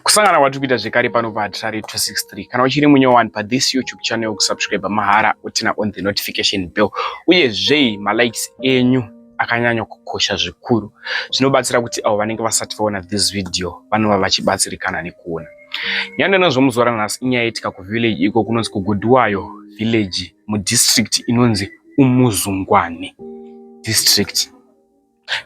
Kusangana kwatiri kuita zvekare pano paHatirare 263. Kana uchiri munyowani pathis YouTube channel, kusubscribe mahara, uturn on the notification bell, uyezve malikes enyu akanyanya kukosha zvikuru. Zvinobatsira kuti avo vanenge vasati vaona this video vanova vachibatsirikana nekuona. Nyaya ndinazvo muzuva ranhasi inyaya yaitika kuvillage iko kunonzi kuGudwayo village, mudistrict inonzi Umuzungwane district.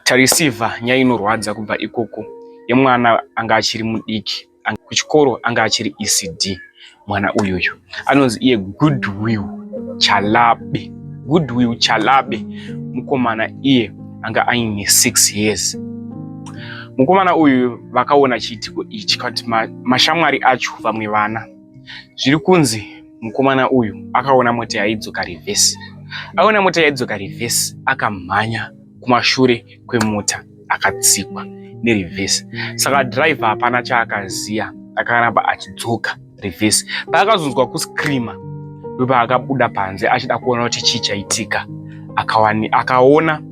Tareceiva nyaya inorwadza kubva ikoko yemwana anga achiri mudiki kuchikoro, anga achiri ECD. Mwana uyuyu anonzi iye Goodwill Chalabe. Goodwill Chalabe, mukomana iye anga aine 6 years. Mukomana uyu vakaona chiitiko ichi kuti mashamwari acho, vamwe vana, zviri kunzi mukomana uyu akaona mota yaidzoka reverse. Aona mota yaidzoka reverse, akamhanya kumashure kwemota, akatsikwa nereverse. Saka dhiraivha hapana chaakaziya, akaramba achidzoka reverse. Paakazonzwa kuscreama, ndopaakabuda panze achida kuona kuti chii chaitika. Akaona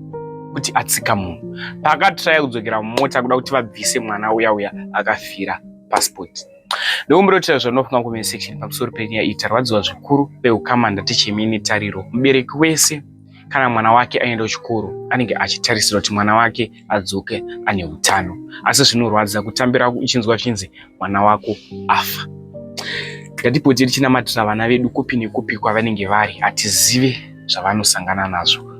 kuti atsika munhu. Paakatraya kudzokera mumota kuda kuti vabvise mwana uya uya, akafira paspot. Ndokumbirotira zvanofunga comment section pamusoro penyaya iyi. Tarwadziwa zvikuru veukama, ndatichemei netariro. Mubereki wese kana mwana wake aenda kuchikoro anenge achitarisira kuti mwana wake adzoke ane utano, asi zvinorwadza kutambira uchinzwa zvichinzi mwana wako afa. Ngatipote tichinamatira vana vedu kupi nekupi kwavanenge vari, hatizive zvavanosangana nazvo.